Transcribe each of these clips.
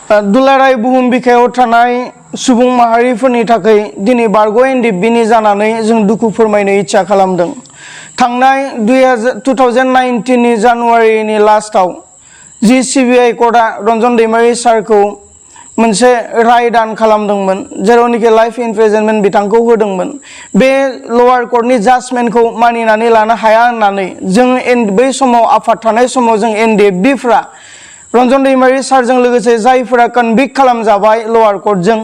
दुलाराय बुहुम बिखायाव थानाय सुबुं माहारिफोरनि थाखाय दिनै बारग' एनडिएफबिनि जानानै जों दुखु फोरमायनो इच्छा खालामदों। थांनाय 2019 नि जानुवारिनि लास्टआव जि सिबिआइ कर्टआ रन्जन दैमारि सारखौ मोनसे राय दान खालामदोंमोन, जेरावनिखि लाइफ इमप्रिजनमेन्ट बिथांखौ होदोंमोन। बे लवार कर्टनि जाजमेन्टखौ मानिनानै लानो हाया होननानै जों बै समाव आफाद थानाय समाव जों एनडिएफबिफ्रा रन्जन दैमारि सारजों लोगोसे जायफोरा कनभिक्ट खालामजाबाय लवार कर्टजों,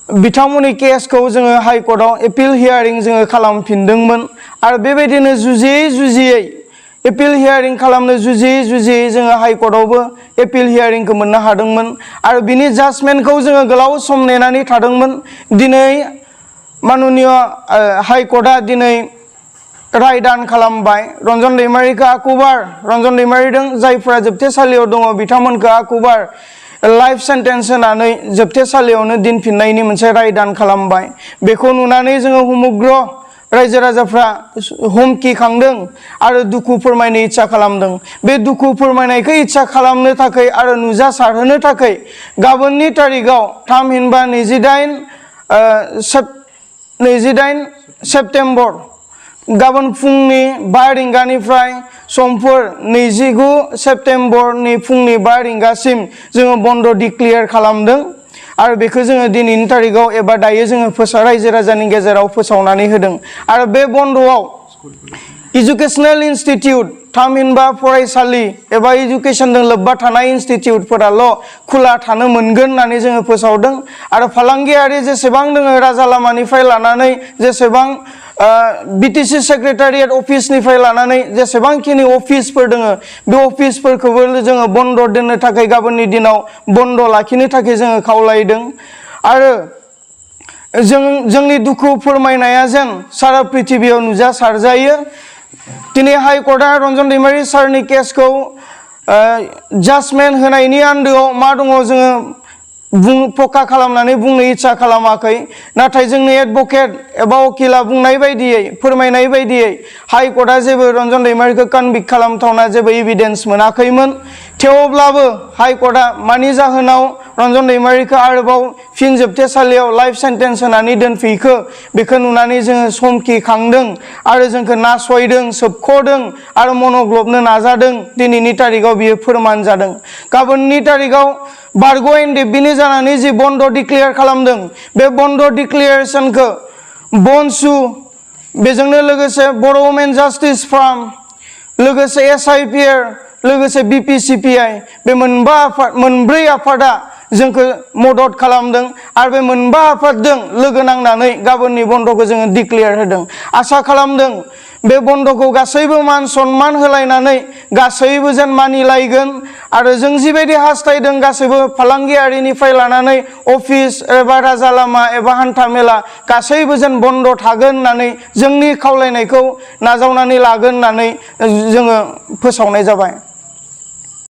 बिथांमोननि केसखौ जोङो हाइ कर्टआव एपिल हियारिं जोङो खालामफिनदोंमोन। आरो बेबायदिनो जुजियै एपिल हियारिं खालामनो जुजियै जोङो हाइ कर्टआवबो एपिल हियारिंखौ मोननो हादोंमोन। आरो बिनि जाजमेन्टखौ जोङो गोलाव सम नेनानै थादोंमोन। दिनै माननीय हाइ कर्टआ दिनै राय दान खालामबाय। रन्जन दैमारिखौ आकुबार रन्जन दैमारिदों जायफोरा जोबथेसालियाव दङ बिथांमोनखौ आकुबार लाइफ सेन्टेन्स होनानै जोबथेसालियावनो दोनफिननायनि मोनसे राय दान खालामबाय। बेखौ नुनानै जोङो समग्र रायजो राजाफ्रा हुमखिखांदों आरो दुखु फोरमायनो इच्छा खालामदों। बे दुखु फोरमायनायखौ इच्छा खालामनो थाखाय आरो नुजासारहोनो थाखाय गाबोननि तारिखआव थामहिनबा 28 सेप्तेम्बर गाबोन फुंनि 5 रिंगानिफ्राय समफोर 29 सेप्तेम्बरनि फुंनि 5 रिंगासिम जोङो बन्द डिक्लेयार खालामदों। आरो बेखौ जोङो दिनैनि तारिखआव एबा दायो जोङो रायजो राजानि गेजेराव फोसावनानै होदों। आरो बे बन्दआव इडुकेसनेल इन्स्टिटिउट थामहिनबा फरायसालि एबा इडुकेसनजों लोब्बा थानाय इन्स्टिटिउटफोराल' खुला थानो मोनगोन होननानै जोङो फोसावदों। आरो फालांगियारि जेसेबां दङ राजा लामानिफ्राय लानानै जेसेबां बिटिसि सेक्रेटारियेट अफिसनिफ्राय लानानै जेसेबांखिनि अफिसफोर दङ बे अफिसफोरखौबो जोङो बन्द दोननो थाखाय गाबोननि दिनाव बन्द लाखिनो थाखाय जोङो खावलायदों। आरो जोंनि दुखु फोरमायनाया जेन सारा पृथिबियाव नुजासारजायो। दिनै हाइ कर्टआ रन्जन दैमारि सारनि केसखौ जाजमेन्ट होनायनि आन्दोआव मा दङ जोङो पक्का खालामनानै बुंनो इच्छा खालामाखै। नाथाय जोंनि एडभकेट एबा वकिला बुंनाय बायदियै फोरमायनाय बायदियै हाइ कर्टआ जेबो रन्जन दैमारिखौ कनभिक्ट खालामथावना जेबो एभिडेन्स मोनाखैमोन। थेवब्लाबो हाइ कर्टआ मानि जाहोनाव रन्जन दैमारिखौ आरोबाव फिन जोबथेसालियाव लाइफ सेन्टेन्स होनानै दोनफैखो बेखौ नुनानै जोङो समखिखांदों आरो जोंखौ नासयदों, सोबख'दों आरो मनग्लबनो नाजादों। दिनैनि तारिखआव बियो फोरमान जादों। गाबोननि तारिखआव बारग' एनडिएफबिनि जानानै जि बन्द डिक्लेयार खालामदों बे बन्द डिक्लेयारेसनखौ BoNSU बेजोंनो लोगोसे बर' वुमेन जास्टिस फ्राम लोगोसे SIPR लोगोसे BPCPI बे मोनब्रै आफादा जोंखौ मदद खालामदों। आरो बे मोनबा आफादजों लोगो नांनानै गाबोननि बन्दखौ जोङो डिक्लेयार होदों। आसा खालामदों बे बन्दखौ गासैबो मान सनमान होलायनानै गासैबो जेन मानिलायगोन। आरो जों जिबायदि हास्थायदों गासैबो फालांगियारिनिफ्राय लानानै अफिस एबा राजा लामा एबा हान्था मेला गासैबो जेन बन्द थागोन होननानै जोंनि खावलायनायखौ नाजावनानै लागोन होननानै जोङो फोसावनाय जाबाय।